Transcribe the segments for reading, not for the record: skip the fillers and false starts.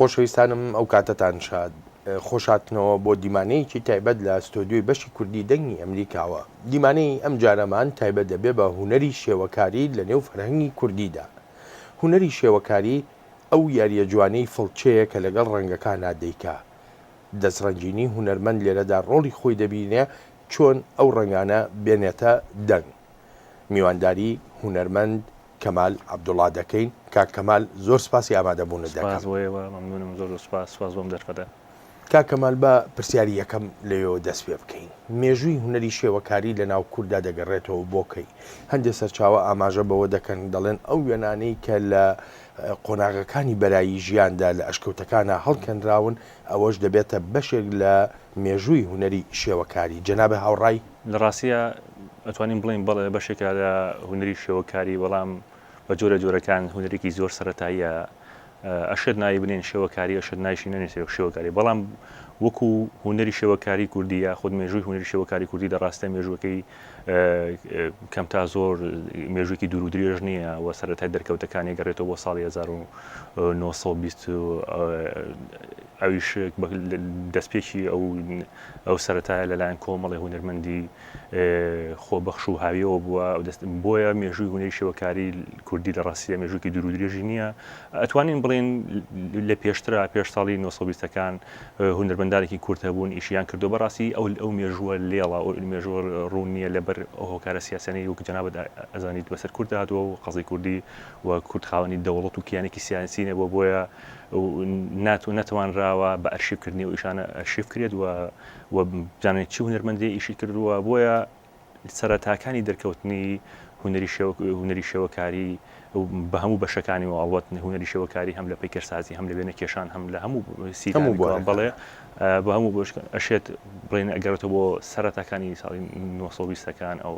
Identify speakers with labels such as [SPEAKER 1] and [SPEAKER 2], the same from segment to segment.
[SPEAKER 1] خۆشەویستانم ئەو کاتەتان شاد. خۆشهاتنەوە بۆ دیمانەیەکی تایبەت لە ستۆدیۆی بەشی کوردی دەنگی ئەمریکاوە. دیمانەی ئەم جارەمان تایبەت دەبێ بە هونەری شێوەکاری لە نێو فەرهەنگی کوردیدا. هونەری شێوەکاری ئەو یارییە جوانەی فڵچەیە کە لەگەڵ ڕەنگەکانا دەیکا. دەستڕەنگینی هونەرمەند لێرەدا ڕۆڵی خۆی دەبینێ چۆن ئەو ڕەنگانە بێنێتە دەنگ. میوانداری هونەرمەند کەمال عەبدوڵا دەکەین. کاک کەمال زۆر سپاسی ئامادەبوونت
[SPEAKER 2] دەکەم. سپاس بۆ ئێوە، مەمنوونم زۆر زۆر سپاس، سپاس بۆ ئەم دەرفەتە.
[SPEAKER 1] کاک کەمال با پرسیاری یەکەم لەوێوە دەست پێ بکەین. مێژووی هونەری شێوەکاری لە ناو کورددا دەگەڕێتەوە بۆ کەی؟ هەندێ سەرچاوە ئاماژە بەوە دەکەن دەڵێن ئەو وێنانەی کە لە قۆناغەکانی بەرایی ژیاندا لە ئەشکەوتەکانا هەڵکەنراون ئەوەش دەبێتە بەشێک لە مێژووی هونەری شێوەکاری. جەنابت هاوڕای؟
[SPEAKER 2] لە ڕاستیا ئەتوانین بڵێین بەڵێ بەشێکە لە هونەری شێوەکاری بەڵام بە جۆرە جۆرەکان هونەرێکی زۆر سەرەتاییە ئەشێت ناوی بنێن شێوەکاری ئەشێت نایشی نەنێن شێوەکاری بەڵام وەکو هونەری شێوەکاری کوردی یاخود مێژووی هونەری شێوەکاری کوردی لە ڕاستە مێژووەکەی کەم تا زۆر مێژوویەکی دوور و درێژ نییە و سەرەتای دەرکەوتەکانی گەڕێتەوە بۆ ساڵی 1920 ئەویش دەستپێکی ئەو ئەو سەرەتایە لەلایەن کۆمەڵی هونەرمەندی خۆبەخش و هاویەوە بووە بۆیە مێژووی هونەری شێوەکاری کوردی لە ڕاستیدا مێژوویەکی دوور و درێژی نییە ئەتوانین بڵێن لە پێشترا پێش ساڵی 1920ەکان هونەرمەندانێکی کورد هەبوون ئیشیان کردو بەڕاستی ئەو ئەو مێژووە لێڵە ئەو مێژووە ڕوون نییە لەبەر ئەو هۆکارە سیاسیانەی وەک جەنابت ئەزانیت بەسەر کورد هاتووە و قەزی کوردی و کورد خاوەنی دەوڵەت و کیانێکی سیاسی نەبووە بۆیە نات و نەتوانراوە بە ئەرشیفکردنی ئەو ئیشانە ئەرشیف کرێت و و بزانێت چی هونەرمەندێ ئیشی کردووە بۆیە سەرەتاکانی دەرکەوتنی هونەری شێوە هونەری شێوەکاری بە هەموو بەشەکانی و ئەڵبەت هونەری شێوەکاری هەم لە پەیکەرسازی هەم لە وێنەکێشان هەم لە هەموو سیرانەکان بەڵێ بە هەموو بەش ئەشێت بڵێن ئەگەڕێتەوە بۆ سەرەتاکانی ساڵی 1920ەکان ئەو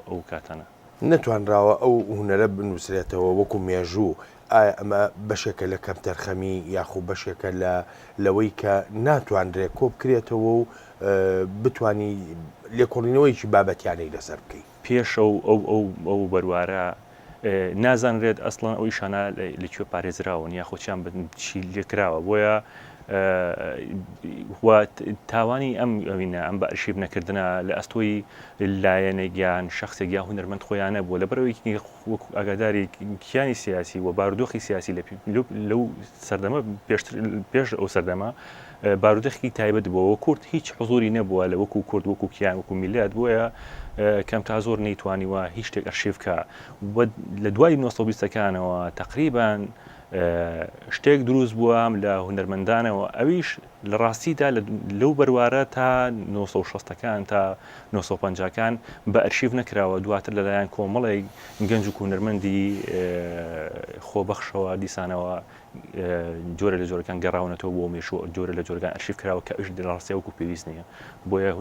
[SPEAKER 2] ئەو کاتانە.
[SPEAKER 1] نەتوانراوە ئەو هونەرە بنووسرێتەوە وەکو مێژوو، ئایا ئەمە بەشێکە لە کەمتەرخەمی یاخو بەشێکە لە لەوەی کە ناتوانرێ کۆبکرێتەوە و بتوانی لێکۆڵینەوەیەکی بابەتیانەی لەسەر بکەی؟
[SPEAKER 2] پێش ئەو ئەو ئەو ئەو بەروارە نازانرێت ئەسڵەن ئەو ئیشانە لە کوێ پارێزراون یاخۆ چیان چی لێکراوە بۆیە تاوانی ئەم ئەوینە ئەم بە ئەرشیف نەکردنە لە ئەستۆی لایەنێک یان شخصێک یا هونەرمەند خۆیانە بووە لەبەرەوەی وەکو ئاگاداری کیانی سیاسی و بارودۆخی سیاسی لەو سەردەمە پێشتر پێش ئەو سەردەمە بارودۆخی تایبەت بووە کورد هیچ حزوری نەبووە لە وەکو کورد وەکو کیان وەکو میللەت بۆیە کەم تا زۆر نەیتوانیوە هیچ شتێک ئەرشیف کا لە دوای 1920ەکانەوە تقریبان شتێک دروست بووە هەم لە هونەرمەندانەوە ئەویش لە ڕاستیدا لەو بەروارە تا 1960ەکان تا 1950ەکان بە ئەرشیف نەکراوە دواتر لەلایەن کۆمەڵێک گەنج و هونەرمەندی خۆبەخشەوە دیسانەوە جۆرە لە جۆرەکان گەڕاونەتەوە بۆ مێژوو جۆرە لە جۆرەکان ئەرشیف کراوە کە ئەویش لە ڕاستیا وەکو پێویست نییە بۆیە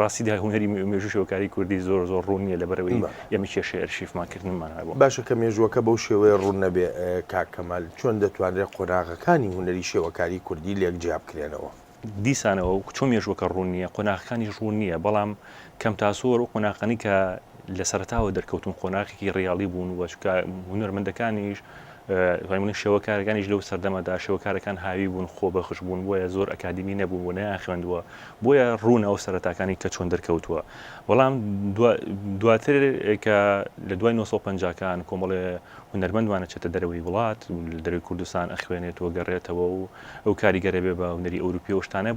[SPEAKER 2] ڕاستیدا هونەری مێژوو شێوەکاری کوردی زۆر زۆر ڕوون نییە لەبەرەوەی ئێمە کێشەی ئەرشیفمان کردنمان هەبوو.
[SPEAKER 1] باشە کە مێژووەکە بەو شێوەیە ڕوون نەبێ کاک کەمال چۆن دەتوانرێ قۆناغەکانی هونەری شێوەکاری کوردی لێک جیا بکرێنەوە؟
[SPEAKER 2] دیسانەوە وەکو چۆن مێژووەکە ڕوون نییە، قۆناغەکانیش ڕوون نییە، بەڵام کەم تا زۆر ئەو قۆناغانەی کە لە سەرەتاوە دەرکەوتوون قۆناغێکی ڕیاڵی بوون و چونکە هونەرمەندەکانیش بڵێین شێوەکارەکانیش لەو سەردەمەدا شێوەکارەکان هاوی بوون خۆبەخش بوون بۆیە زۆر ئەکادیمی نەبوون و نەیان خوێندووە بۆیە ڕوونە ئەو سەرەتاکانی کە چۆن دەرکەوتووە بەڵام دواتر کە لە دوای 1950کان کۆمەڵێ هونەرمەندمان ئەچێتە دەرەوەی وڵات لە دەرەوەی کوردستان ئەخوێنێت و گەڕێتەوە و ئەو کاریگەرە بێ بە هونەری ئەوروپی و شتانە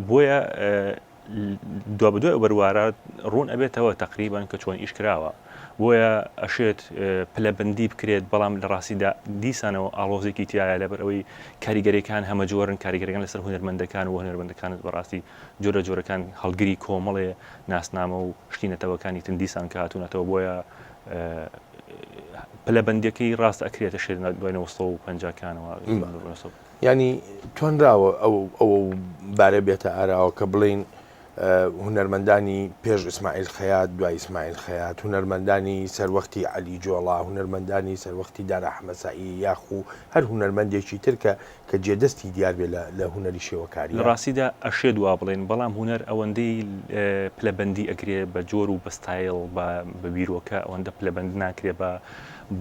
[SPEAKER 2] بۆیە دوابەدوای ئەو بەروارە ڕوون ئەبێتەوە تقریبان کە چۆن ئیش کراوە بۆیە ئەشێت پلەبندی بکرێت بەڵام لە ڕاستیدا دیسانەوە ئاڵۆزێکی تایە لەبەر ئەوەی کاریگەریەکان هەمەجۆرن کاریگەرەکان لەسەر هونەرمەندەکان و هونەرمەندەکانت بەڕاستی جۆرە جۆرەکان هەڵگری کۆمەڵێ ناسنامە و شتی نەتەوەکانی تن دیسان کە هاتوونەتەوە بۆیە پلەبەندیەکەی ڕاست ئەکرێتە شێر دوای 1950 کانەوە.
[SPEAKER 1] یانی توانراوە ئەو ئەو بارە بێتە ئاراوە کە بڵێین. هونەرمەندانی پێش ئیسماعیل خەیات، دوای ئیسماعیل خەیات، هونەرمەندانی سەروەختی عەلی جۆڵا، هونەرمەندانی سەروەختی دارا حەمەسەعی یاخو هەر هونەرمەندێکی تر کە کە جێدەستی دیار بێ لە لە هونەری
[SPEAKER 2] لە
[SPEAKER 1] شێوەکارییا.
[SPEAKER 2] ڕاستیدا ئەشێت وا بڵێین، بەڵام هونەر ئەوەندەی پلەبەندی ئەکرێ بە جۆر و بە ستایڵ بە بە بیرۆکە ئەوەندە پلەبەند ناکرێ بە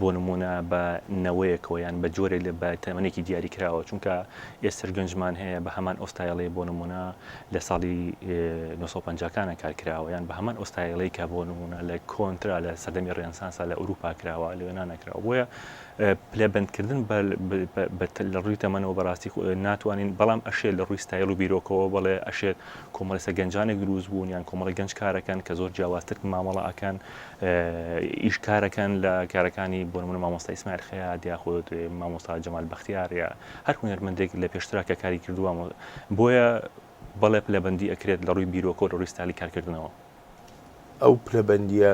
[SPEAKER 2] بۆ نموونە بە نەوەیەکەوە یان بە جۆرێک لە بە تەمەنێکی دیاریکراوە چونکە ئێستەش گەنجمان هەیە بە هەمان ئەو ستایڵەی بۆ نموونە لە ساڵی 1950 کانە کار کراوە یان بە هەمان ئەو ستایڵەی کە بۆ نموونە لە کۆنترا لە سەردەمی ڕێنسانسا لە ئەوروپا کراوە لە یۆنانا کراوە بۆیە پلەبەندکردن بە لە ڕووی تەمەنەوە بەڕاستی ناتوانین بەڵام ئەشێت لە ڕووی ستایل و بیرۆکەوە بەڵێ ئەشێت کۆمەڵێسە گەنجانێک دروست بوون یان کۆمەڵی گەنج کارەکەن کە زۆر جیاوازتر مامەڵە ئەکەن ئیش کارەکەن لە کارەکانی بۆ نمونە مامۆستا ئیسماعیل خەیات یاخود مامۆستا جەمال بەختیار یا هەر هونەرمەندێک لە پێشترا کە کاری کردووە بۆیە بەڵێ پلەبەندی ئەکرێت لە ڕووی بیرۆکە و لە ڕووی ستایلی کارکردنەوە.
[SPEAKER 1] ئەو پلەبەندییە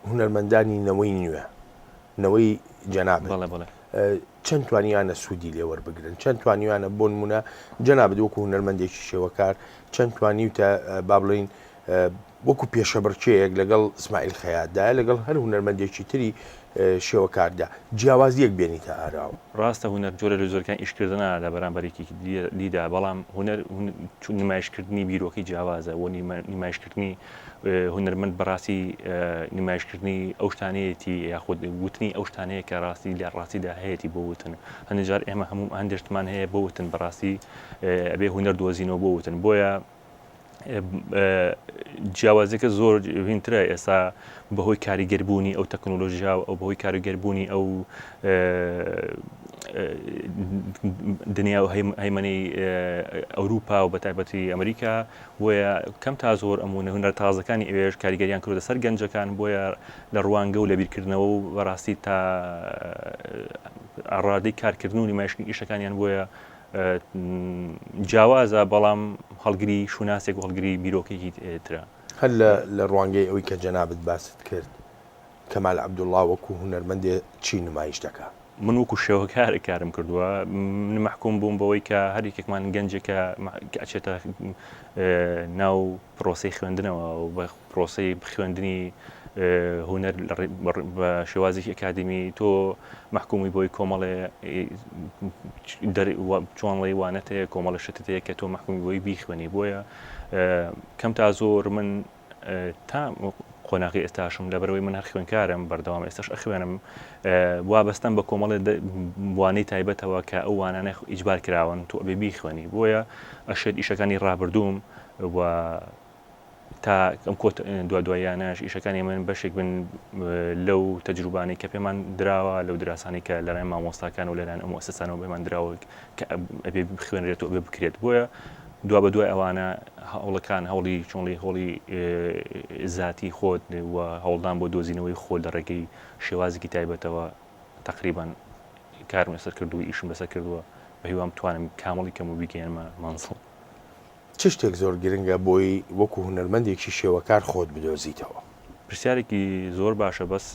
[SPEAKER 1] هونەرمەندانی نەوەی نوێ، نەوەی جەنابت
[SPEAKER 2] بەڵێ بەڵێ.
[SPEAKER 1] چەند توانیویانە سوودی لێ وەربگرن؟ چەند توانیویانە بۆ نموونە جەنابت وەکوو هونەرمەندێکی شێوەکار چەند توانیوتە با بڵێین وەکو پێشەبڕکێیەک لەگەڵ ئیسماعیل خەیاتدایە لەگەڵ هەر هونەرمەندێکی تری شێوەکاردا جیاوازییەک بێنیتە ئاراوە.
[SPEAKER 2] ڕاستە هونەر جۆرە لە جۆرەکانی ئیشکردنە لە بەرامبەر یەکێکی دیدا، بەڵام هونەر نمایشکردنی بیرۆکەی جیاوازە و نمایشکردنی هونەرمەند بەڕاستی نمایشکردنی ئەو شتانەیەتی یاخود وتنی ئەو شتانەیە کە ڕاستی لە ڕاستیدا هەیەتی بۆ وتن. هەندێک جار ئێمە هەموو هەندێک شتمان هەیە بۆ وتن بەڕاستی ئەبێ هونەر دۆزینەوە بۆ وتن بۆیە جیاوازیەکە زۆر هینترە ئێستا بەهۆی کاریگەربوونی ئەو تەکنۆلۆژیا و ئەو بەهۆی کاریگەربوونی ئەو دنیا و هەیمەنەی ئەوروپا و بە تایبەتی ئەمریکا بۆیە کەم تا زۆر ئەم هونەر تازەکانی ئەوێش کاریگەریان کردە سەر گەنجەکان بۆیە لە ڕوانگە و لە بیرکردنەوە و بەڕاستی تا ڕادەی کارکردن و نمایشکردنی ئیشەکانیان بۆیە جیاوازە بەڵام هەڵگری شوناسێک و هەڵگری بیرۆکەیەکی ترە.
[SPEAKER 1] هەر لە ڕوانگەی ئەوەی کە جەنابت باست کرد، کەمال عەبدوڵڵا وەکوو هونەرمەندێ چی نمایش دەکا؟
[SPEAKER 2] من وەکوو شێوەکارێک کارم کردووە، من مەحکووم بووم بەوەی کە هەر یەکێکمان گەنجێکە کە ئەچێتە ناو پرۆسەی خوێندنەوە و بە پرۆسەی خوێندنی هونەر بە شێوازێکی ئەکادیمی تۆ مەحکومی بۆی کۆمەڵێ چۆنڵی وانەت هەیە کۆمەڵە شتت هەیە کە تۆ مەحکومی بۆی بیخوێنی بۆیە کەم تا زۆر من تا قۆناغی ئێستاشم لەبەرەوەی من هەر خوێنکارم بەردەوام ئێستاش ئەخوێنم وابەستەم بە کۆمەڵێ وانەی تایبەتەوە کە ئەو وانانە ئیجبار کراون تۆ ئەبێ بیخوێنی بۆیە ئەشێت ئیشەکانی ڕابردووم و تا ئەم کۆت دوا دواییانەش ئیشەکانی من بەشێک بن لەو تەجروبانەی کە پێمان دراوە لەو دراسانەی کە لەلایەن مامۆستاکان و لەلایەن ئەو موئەسەسانەوە پێمان دراوە کە ئەبێ بخوێنرێت و ئەبێ بکرێت بۆیە دوا بە دوای ئەوانە هەوڵەکان هەوڵی چۆنڵی هەوڵی زاتی خۆت و هەوڵدان بۆ دۆزینەوەی خۆ لە ڕێگەی شێوازێکی تایبەتەوە تەقریبەن کارم لەسەر کردووە ئیشم لەسەر کردووە بە هیوام بتوانم کامڵی کەم و بیگەیەنمە مەنزڵ.
[SPEAKER 1] چ شتێک زۆر گرنگە بۆی وەکو هونەرمەندێکی شێوەکار خۆت بدۆزیتەوە؟
[SPEAKER 2] پرسیارێکی زۆر باشە بەس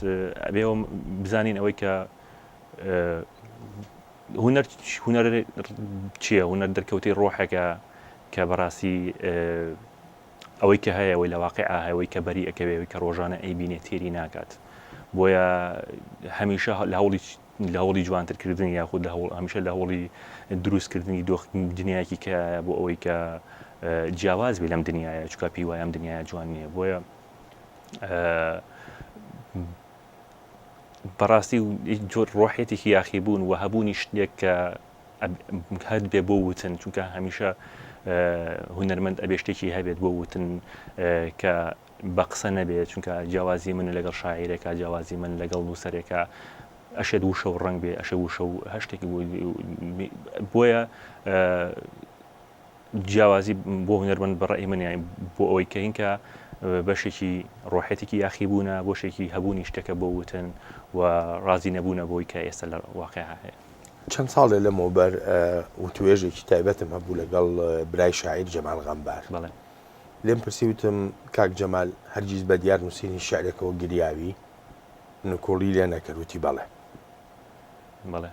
[SPEAKER 2] ئەبێ ئەوە بزانین ئەوەی کە هونەر هونەر چییە هونەر دەرکەوتەی ڕۆحێکە کە بەڕاستی ئەوەی کە هەیە ئەوەی لە واقیعا هەیە ئەوەی کە بەری ئەکەوێ ئەوەی کە ڕۆژانە ئەیبینێ تێری ناکات بۆیە هەمیشە لە هەوڵی لە هەوڵی جوانترکردنی یاخود لە هەوڵ هەمیشە لە هەوڵی دروستکردنی دۆخ دنیایەکی کە بۆ ئەوەی کە جیاواز بێ لەم دنیاە چکا پێی وایە ئەم دنیاە جوان نییە بۆیە بەڕاستی جۆر ڕۆحێتێکی یاخیبوون و هەبوونی شتێک کە هەر بێ بۆ وتن چونکە هەمیشە هونەرمەند ئەبێ شتێکی هەبێت بۆ وتن کە بە قسە نەبێت چونکە جیاوازی من لەگەڵ شاعیرێکا جیاوازی من لەگەڵ نووسەرێکا ئەشێت وشە و ڕەنگ بێ ئەشێ وشە و هەر شتێکی بۆیە جیاوازی بۆ هونەرمەند بە ڕەئی من یانی بۆ ئەوەی کە هینکە بەشێکی ڕۆحێتێکی یاخیبوونە بۆشێکی هەبوونی شتێکە بۆ وتن و ڕازی نەبوونە بۆی کە ئێستا لە واقع هەیە.
[SPEAKER 1] چەند ساڵێ لەمەوبەر وتوێژێکی تایبەتم هەبوو لەگەڵ برای شاعیر جەمال غەمبار.
[SPEAKER 2] بەڵێ.
[SPEAKER 1] لێم پرسی وتم کاک جەمال هەرگیز بە دیار نووسینی شیعرێکەوە گریاوی؟ نکوڵی لێ نەکرد وتی بەڵێ.
[SPEAKER 2] بەڵێ.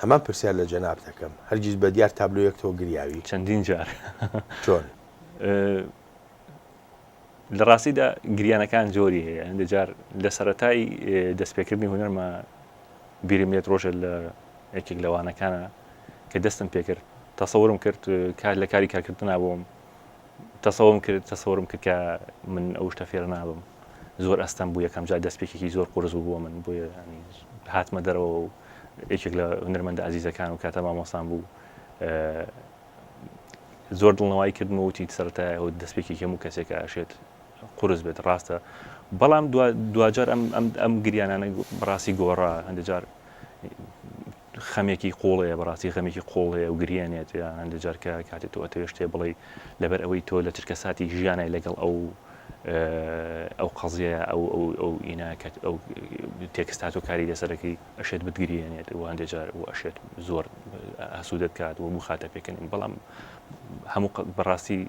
[SPEAKER 1] هەمان پرسیار لە جەنابت ئەکەم، هەرگیز بە دیار تابلۆیەکتەوە گریاوی؟
[SPEAKER 2] چەندین جار.
[SPEAKER 1] چۆن؟
[SPEAKER 2] لە ڕاستیدا گریانەکان جۆری هەیە هەندێک جار لە سەرەتای دەستپێکردنی هونەرمە بیرم لێت ڕۆژێ لە یەکێک لە وانەکانە کە دەستم پێکرد تەسەورم کرد کار لە کاری کارکردنا بووم تەسەوم کرد تەسەورم کرد کە من ئەو شتە فێر نابم زۆر ئەستەم بوو یەکەم جار دەستپێکێکی زۆر قورس بوو بۆ من بۆیە هاتمە دەرەوە و یەکێک لە هونەرمەندە ئازیزەکان و کاتە مامۆستان بوو زۆر دڵنەوایی کردم و وتی سەرەتای ئەو دەستپێکی هەموو کەسێکە ئەشێت قورس بێت ڕاستە بەڵام دواجار ئەم ئەم ئەم گریانانە بەڕاستی گۆڕا هەندێک جار خەمێکی قوڵ هەیە بەڕاستی غەمێکی قوڵ هەیە و گریێنێت یان هەندێک جار کە کاتێک تۆ ئەتەوێ شتێ بڵێی لەبەر ئەوەی تۆ لە چرکە ساتی ژیانای لەگەڵ ئەو ئەو قەزیە ئەو ئەو ئەو ئینا کە ئەو تێکستا تۆ کاری لەسەرەکەی ئەشێت بتگریێنێت و هەندێک جار و ئەشێت زۆر ئاسوودەت کات و بخاتە پێکەنین بەڵام هەموو بەڕاستی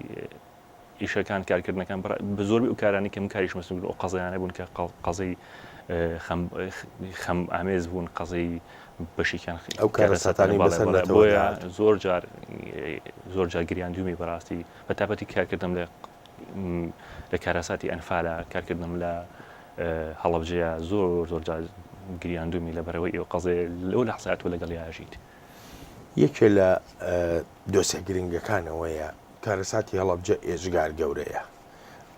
[SPEAKER 2] ئیشەکان کارکردنەکان بە زۆربەی ئەو کارانەی کە من کاریشم لەسەر کردوون ئەو قەزیانە بوون کە قەزەی خەم خەم ئامێز بوون قەزەی بەشێکیان
[SPEAKER 1] ئەو کارەساتانەی بەسەر نەتەوە
[SPEAKER 2] بۆیە زۆر جار زۆر جار گریاندوومی بەڕاستی بە تایبەتی کارکردنم لە لە کارەساتی ئەنفالە کارکردنم لە هەڵەبجەیە زۆر زۆر جار گریاندوومی لە بەرەوەی ئەو قەزەیە لەو لەحزەیا تۆ لەگەڵ یاژیت.
[SPEAKER 1] یەکێ لە دۆسیە گرنگەکان ئەوەیە کارەساتی هەڵەبجە ئێجگار گەورەیە.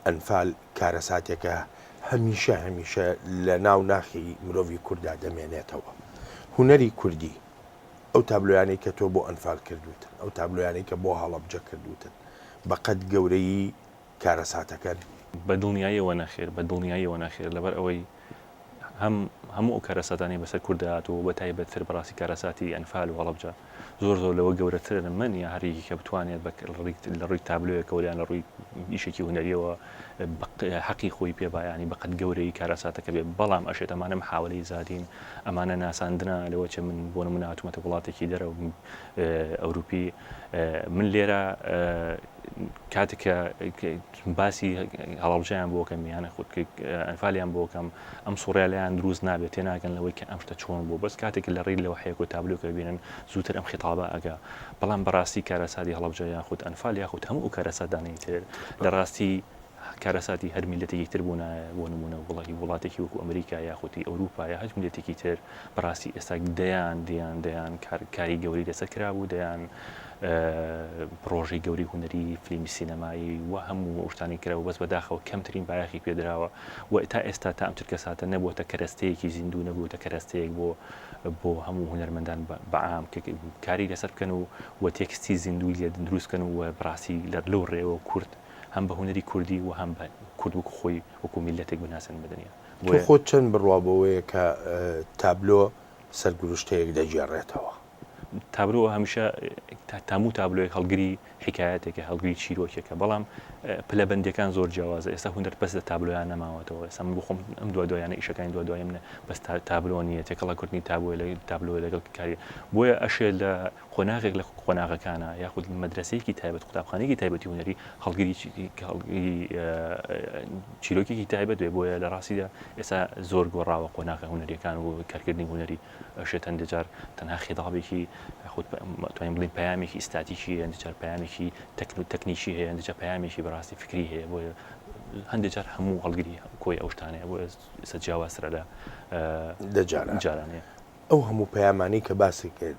[SPEAKER 1] ئەنفال کارەساتێکە هەمیشە هەمیشە لە ناو ناخی مرۆڤی کورددا دەمێنێتەوە. هونەری کوردی، ئەو تابلۆیانەی کە تۆ بۆ ئەنفال کردووتن، ئەو تابلۆیانەی کە بۆ هەڵەبجە کردووتن، بە قەد گەورەیی کارەساتەکەن؟
[SPEAKER 2] بە دڵنیاییەوە نەخێر، بە دڵنیاییەوە نەخێر، لەبەر ئەوەی هەم هەموو ئەو کارەساتانەی بەسەر کوردا هاتووە و بەتایبەتتر بەڕاستی کارەساتی ئەنفال و هەڵەبجە زۆر زۆر لەوە گەورەترن من یا هەر یەکێک کە بتوانێت بە لە ڕووی تابلۆیەکەوە یان لە ڕووی ئیشێکی هونەریەوە حەقی خۆی پێ با یانی بەقەد گەورەی کارەساتەکە بێ بەڵام ئەشێت ئەمانە محاولەی زادین ئەمانە ناساندنە لەوە چێ من بۆ نمونە هاتوومەتە وڵاتێکی دەرەوە ئەوروپی من لێرە کاتێک کە باسی هەڵەبجەیان بۆ کەم یان خود ئەنفالیان بۆ کەم ئەم سوڕیالیان دروست نابێت تێناگەن لەوەی کە ئەم شتە چۆن بوو بەس کاتێک لە ڕێی لەوحەیەک و تابلۆکە بینن زووتر ئەم خیتابە ئەگا بەڵام بەڕاستی کارەساتی هەڵەبجە یاخود ئەنفال یاخود هەموو ئەو کارەساتانەی تر لە ڕاستی کارەساتی هەر میللەتێکی تر بوونایە بۆ نموونە وڵاتی وڵاتێکی وەکو ئەمریکا یاخودی ئەوروپا یا هەچ میللەتێکی تر بەڕاستی ئێستا دەیان دیان دەیان کاری گەورەی لەسەر کرابوو دەیان پڕۆژەی گەورەی هونەری فلیمی سینەمایی و هەموو ئەو شتانەی کراوە بەس بەداخەوە کەمترین بایەخی پێدراوە و تا ئێستا تا ئەم چرکەساتە نەبووەتە کەرەستەیەکی زیندوو نەبووەتە کەرەستەیەک بۆ بۆ هەموو هونەرمەندان بە عام کە کاری لەسەر بکەن و و تێکستی زیندووی لێ دروست بکەن و بەڕاستی لە لەو ڕێوە کورد هەم بە هونەری کوردی و هەم بە کورد وەکو خۆی وەکو میللەتێک بناسێنن بە دنیا.
[SPEAKER 1] تۆ
[SPEAKER 2] بۆیە.
[SPEAKER 1] خۆت چەند بڕوا بەوەیە کە تابلۆ سەرگوروشتەیەک دەگێڕێتەوە؟
[SPEAKER 2] تابلۆ هەمیشە هەموو تابلۆیەک هەڵگری حیکایەتێکە، هەڵگری چیرۆکێکە، بەڵام پلەبەندیەکان زۆر جیاوازە، ئێستا هونەر بەس لە تابلۆیان نەماوەتەوە، ئێستا من بۆ خۆم ئەم دوا دوایانە ئیشەکانی دوا دوایی منە بەس تابلۆ نییە، تێکەڵەکردنی تابلۆیە لەگەڵ کاری، بۆیە ئەشێ لە قۆناغێک لە قۆناغەکانە یاخود مەدرەسەیەکی تایبەت قوتابخانەیەکی تایبەتی هونەری هەڵگری هەڵگری چیرۆکێکی تایبەت بێ، بۆیە لە ڕاستیدا ئێستا زۆر گۆڕاوە قۆناغە هونەریەکان و کارکردنی هونەری. ئەشێت هەندێک جار تەنها خیتابێکی یاخود توانین بڵێین پەیامێکی ئیستاتیکی هەیە، هەندێک جار پەیامێکی تەکنیکی هەیە، هەندێک جار پەیامێکی بەڕاستی فکری هەیە، بۆیە هەندێک جار هەموو هەڵگری کۆی ئەو شتانەیە، بۆیە ئێستا جیاوازترە لە
[SPEAKER 1] لە جاران.
[SPEAKER 2] جارانەیە.
[SPEAKER 1] ئەو هەموو پەیامانەی کە باست کرد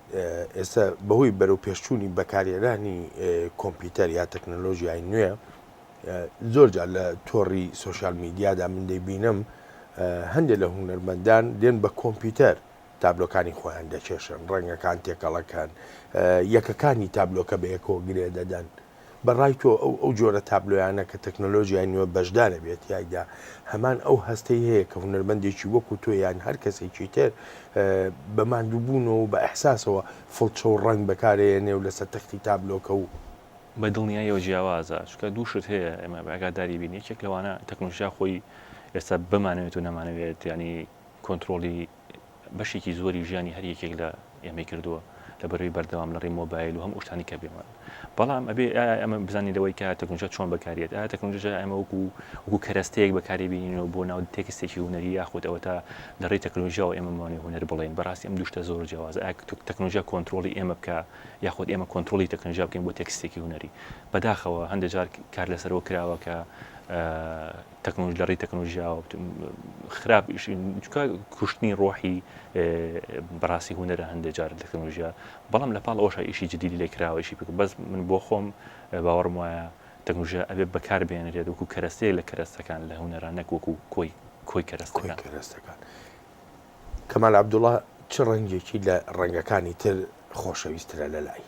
[SPEAKER 1] ئێستا بەهۆی بەرەوپێشچوونی بەکارهێنانی کۆمپیوتەر یا تەکنەلۆژیای نوێ زۆر جار لە تۆڕی سۆشیال میدیادا من دەیبینم هەندێک لە هونەرمەندان دێن بە کۆمپیوتەر تابلۆکانی خۆیان دەکێشن ڕەنگەکان تێکەڵەکان یەکەکانی تابلۆکە بە یەکەوە گرێ دەدەن بەڕای تۆ ئەو ئەو جۆرە تابلۆیانە کە تەکنەلۆژیای نوێ بەشدارە بێت تیایدا هەمان ئەو هەستەی هەیە کە هونەرمەندێکی وەکو تۆ یان هەر کەسێکی تر بە ماندووبوونەوە و بە ئیحساسەوە فڵچە و ڕەنگ بەکارێنێ و لەسەر تەختی تابلۆکە و
[SPEAKER 2] بە دڵنیاییەوە جیاوازە، چونکە دوو شت هەیە ئێمە ئاگاداری بین، یەکێک لەوانە تەکنۆلۆژیا خۆی ئێستا بمانەوێت و نەمانەوێت یانی کۆنترۆڵی بەشێکی زۆری ژیانی هەر یەکێک لە ئێمەی کردووە لە بەرەوەی بەردەوام لە ڕێی مۆبایل و هەموو شتانی کە بێمان بەڵام ئەبێ ئایا ئەمە بزانین لەوەی کە تەکنۆلۆژیا چۆن بەکاریێت ئایا تەکنۆلۆژیا ئێمە وەکو وەکو کەرەستەیەک بەکاری بینینەوە بۆ ناو تێکستێکی هونەری یاخود ئەوە تا لە ڕێی تەکنۆلۆژیاوە ئێمە هونەر بڵێین بەڕاستی ئەم دوو شتە زۆر جیاوازە ئایا تەکنۆلۆژیا کۆنترۆڵی ئێمە بکە یاخود ئێمە کۆنترۆڵی تەکنەلۆژیا بکەین بۆ تێکستێکی هونەری. بەداخەوە هەندێک جار کار لەسەرەوە کراوە کە تەکنۆلۆژی لە ڕێی تەکنۆلۆژیاوە خراپ چونکە کوشتنی ڕۆحی بەڕاستی هونەرە هەندێک جار تەکنۆلۆژیا بەڵام لە پاڵ ئەوەشا ئیشی جدی لێ کراوە ئیشی پێ بەس من بۆ خۆم باوەڕم وایە تەکنۆلۆژیا ئەبێ بەکار بێنرێت وەکو کەرەستەیەک لە کەرەستەکان لە هونەرا نەک وەکو کۆی کۆی
[SPEAKER 1] کەرەستەکان. کۆی کەرەستەکان. کەمال عەبدوڵا چ ڕەنگێکی لە ڕەنگەکانی تر خۆشەویسترە لە لای؟